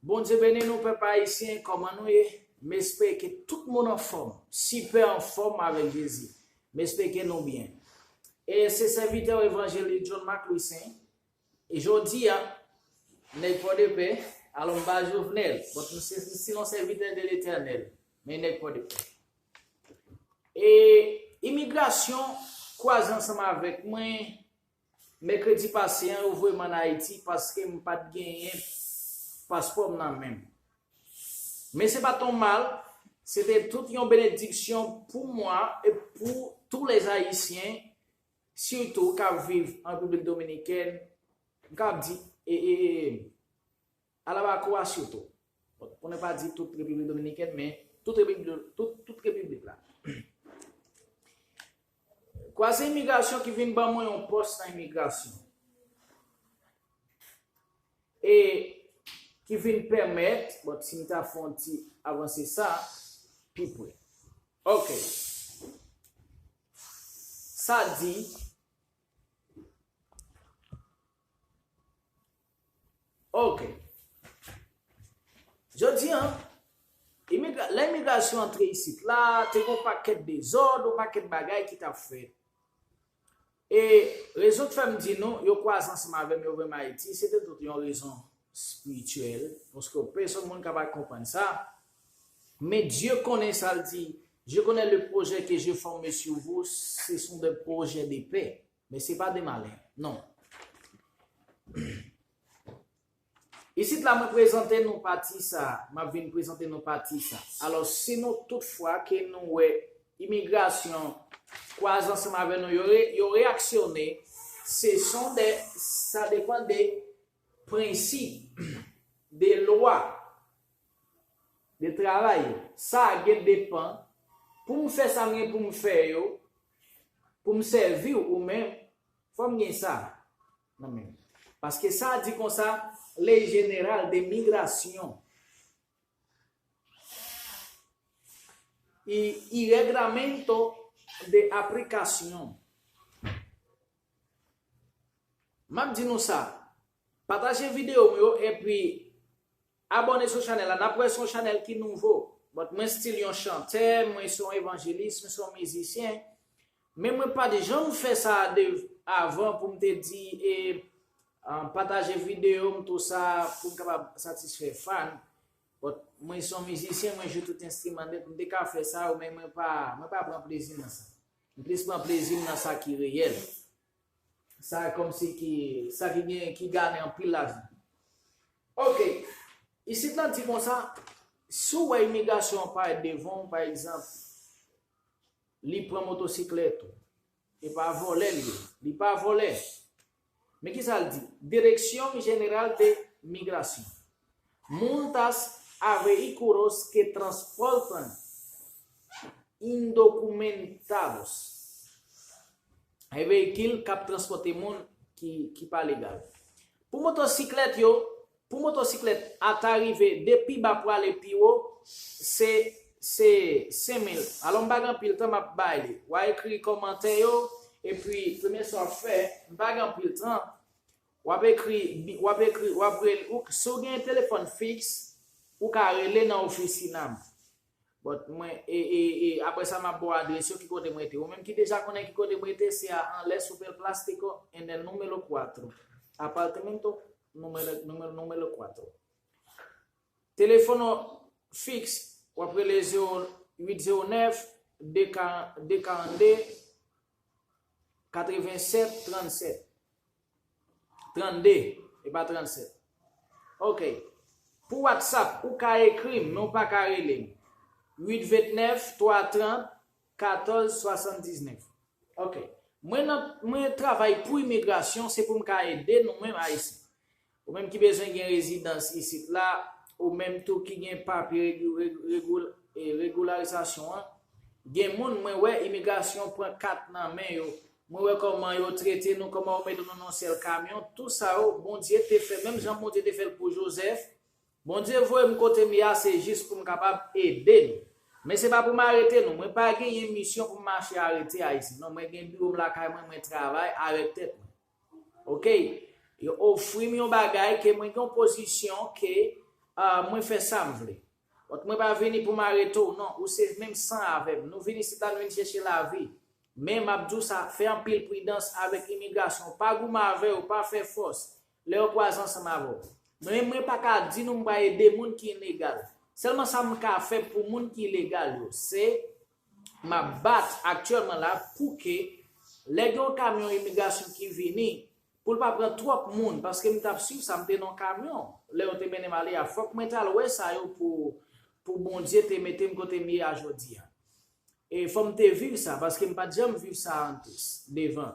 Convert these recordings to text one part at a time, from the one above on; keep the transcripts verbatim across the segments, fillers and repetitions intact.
Bondye beni nou, pèp ayisyen, kòman nou ye? M espere ke tout moun anfòm, sipè anfòm avèk Jezi. M espere ke nou byen. E se sèvitè w evanjelis John Marc Louissaint. E jodi a, nèg Pòdepè, alò m pa Jovenel, but m se, m se yon sèvitè de Letènèl, men nèg Pòdepè. E imigrasyon kwaze ansanm avèk mwen, mèkredi pase an, yo voye m ann Ayiti paske m pa t genyen paspò m nan men m. Men se pa t yon mal, se te tout yon benediksyon pou mwen e pou tous les Haïtiens, sitou k ap viv an Repiblik Dominikèn, m kab di, e, e, e, Alabacoa sitou. Bon, pou ne pa di tout Repiblik Dominikèn, men tout Repiblik, tout, tout Repiblik la. Kwaze imigrasyon ki vin ban mwen yon pòs nan imigrasyon. E ki vin pèmèt, bon, si m ta fè yon ti avanse sa, pi pre. Ok. Sa di, ok. Jodi an, imigra-, lè imigrasyon antre isit la, te gen yon pakèt dezòd, yon pakèt bagay ki t ap fèt. E rezon k fè m di nou, yo kwaze ansanm avè m, yo voye m Ayiti, se te tout yon rezon espirityèl, paske pèsonn moun ka pa konprann sa. Men Dye konnen sa l di, Je connais le projet que je forme sur vous, ce sont des projets de paix, mais c'est pas de malin. Non. Isit la, mwen prezante nou pati sa, m ap vin prezante nou pati sa. Alò, si nou tout fwa ke nou wè imigrasyon kwaze ansanm avè nou, yo re-, yo reyaksyone, se son de, sa depann de prensip, de lwa, de travay. Sa gen depann. Pou m fè sa m gen pou m fè yo, pou m sèvi w ou menm, fò m gen sa nan men m. Paske sa di konsa, Ley Générale de Migration, i, i Reglamento de Aplicación. M ap di nou sa, pataje videyo m yo, epi abòne sou chanèl la. N ap wè se yon chanèl ki nouvo. But mwen still yon chantè, mwen se yon evanjelis, mwen se yon mizisyen. Men mwen pa t janm fè sa de avan pou m te di, e, ah, pataje videyo m, tou sa, pou m kapab satisfè fan. But mwen se yon mizisyen, mwen jwe tout enstriman nèt, m te ka fè sa yo, men mwen pa, mwen pa pran plezi nan sa. M plis pran plezi m nan sa ki reyèl. Sa kòmsi ki, sa ki gen, ki gade anpil lajan. Ok. Isit la di konsa, si w wè imigrasyon an parèt devan w, pa egzanp, li pran motosiklèt ou. E pa vòlè l ye. Li pa vòlè. Men ki sa l di? Dirección General de Migración. Multas a vehículos que transportan indocumentados. E veyikil k ap transpòte moun ki, ki pa legal. Pou motosiklèt yo, pou motosiklèt a ta rive de pi ba pou ale pi wo, se, se senk mil. Alò, m pa gen anpil tan, m ap bay li. W a ekri kòmantè yo, epi premye sa w ap fè, m pa gen anpil tan, w ap ekri, w ap ekri, w ap rele, ou, si w gen telefòn fiks, ou ka rele nan ofisin an. But mwen, e, e, e, apre sa, m ap ba w adrès yo, ki kote m rete. Ou menm ki deja konnen ki kote m rete, se a anlè Superplástico, en el número cuatro. Apartamento número, número, número cuatro. Telefòn fiks, w ap rele zewo uit zewo nèf, de karannde, katrevennsèt trannsèt. Trannde, e pa trannsèt. Ok. Pou WhatsApp, ou ka ekri m, men w pa ka rele m. Uit vennèf, twa trant, katòz swasanndiznèf. Ok. Mwen nan, mwen travay pou imigrasyon, se pou m ka ede nou menm Ayisyen. Ou menm ki bezwen gen rezidans isit la, ou menm tou ki gen papye regu-, regu-, regul-, e, regularizasyon an, gen moun mwen wè imigrasyon pran kat nan men yo. Mwen wè kòman yo trete nou, kòman yo mete nou nan sèl kamyon. Tout sa yo, Bondye te fè, menm jan Bondye te fè l pou Jozèf, Bondye voye m kote m ye a, se jis pou m kapab ede nou. Men se pa pou m arete nou. Mwen pa genyen misyon pou m mache arete Ayisyen. Non, mwen gen biwo m lakay mwen, mwen travay avèk tèt mwen. Ok? Yo ofri m yon bagay ke mwen gen yon pozisyon ke ah, mwen fè sa m vle. Donk, mwen pa vini pou m arete w, non. Ou se menm san avè m. Nou vin isit la, nou vin chèche lavi. Men, m ap di w sa, fè anpil pridans avèk imigrasyon. Pa goumen avè yo, pa fè fòs. Lè yo kwaze ansanm avè w. Mwen, mwen pa ka di nou m pral ede moun ki ilegal. Sèlman sa m ka fè pou moun ki ilegal yo, se m ap bat aktyèlman la pou ke lè gen yon kamyon imigrasyon ki vini, pou l pa pran twòp moun, paske m t ap swiv sa, m te nan yon kamyon. Lè yo te mennen m ale a, fòk mwen t al wè sa yo pou, pou Bondye te mete m kote m ye a jodi a. E fò m te viv sa, paske m pa t janm viv sa antes, devan.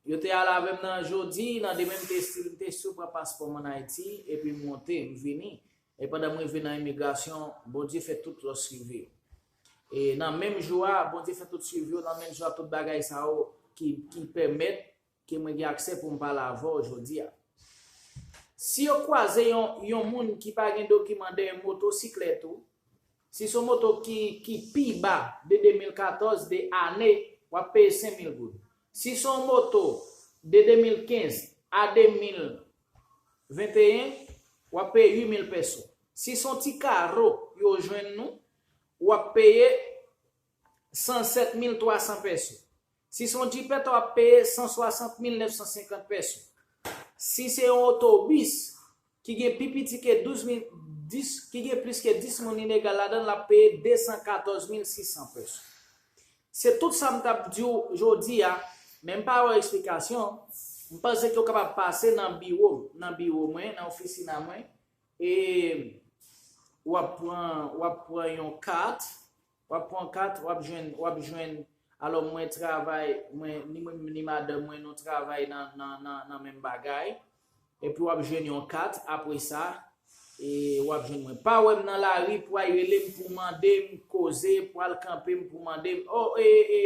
Yo te al avè m nan jodi, nan demen m te stil, m te sou pran paspò m ann Ayiti, epi m monte, m vini. E pandan m rive nan imigrasyon, Bondye fè tout lòs rive. E nan menm jou a, Bondye fè tout swiv yo, nan menm jou a, tout bagay sa yo ki, ki pèmèt ke mwen gen aksè pou m pale avè w jodi a. Si yo kwaze yon, yon moun ki pa gen dokiman dèyè motosiklèt ou, si se yon moto ki, ki pi ba de de mil katòz, de ane, w ap peye senk mil goud. Si se yon moto de de mil kenz a de mil venteyen, w ap peye uit mil pèso. Si se yon ti karo yo jwenn nou, w ap peye san sèt mil twa san pèso. Si se yon djipèt, w ap peye san swasant mil nèf san senkant pèso. Si se yon otobis ki gen pi piti ke douz mil, dis, ki gen plis ke dis moun ilegal ladan l, l ap peye de san katòz mil sis san pèso. Se tout sa m t ap di w jodi a, men m pa wè eksplikasyon. M panse ke w kapab pase nan biwo, nan biwo mwen, nan ofisina mwen, e w ap pran, w ap pran yon kat, w ap pran kat, w ap jwenn, w ap jwenn, alò mwen travay, mwen, ni mwen, ni madanm mwen, nou travay nan, nan, nan, nan menm bagay, epi w ap jwenn yon kat, apre sa, e w ap jwenn mwen. Pa wè m nan lari pou al rele m, pou mande m koze, pou al kanpe m, pou mande m, oh, e, e,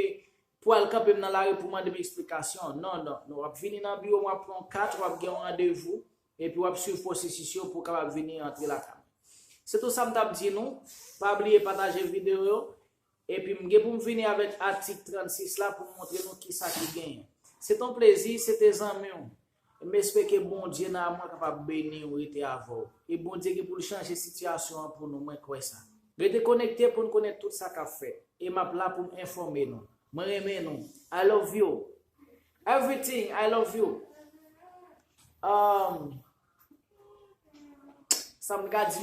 pou al kanpe m nan lari pou mande m eksplikasyon. Non, non, non, w ap vini nan biwo m, w ap pran yon kat, w ap gen yon randevou, epi w ap swiv pwosesis yo pou w kapab vini antre lakay mwen. Se tout sa m t ap di nou. Pa bliye pataje videyo yo. Epi m gen pou m vini avèk atik trannsis la pou m montre nou kisa ki genyen. Se t on plezi, se te zanmi w. M espere ke Bondye nan amou kapab beni w, rete avè w. E Bondye gen pou l chanje sitiyasyon an pou nou, mwen kwè sa. Rete konekte pou n konnen tout sa k ap fèt. E m ap la pou m enfòme nou. Mwen renmen nou. I love you. Everything, I love you. Um, sa m ka di nou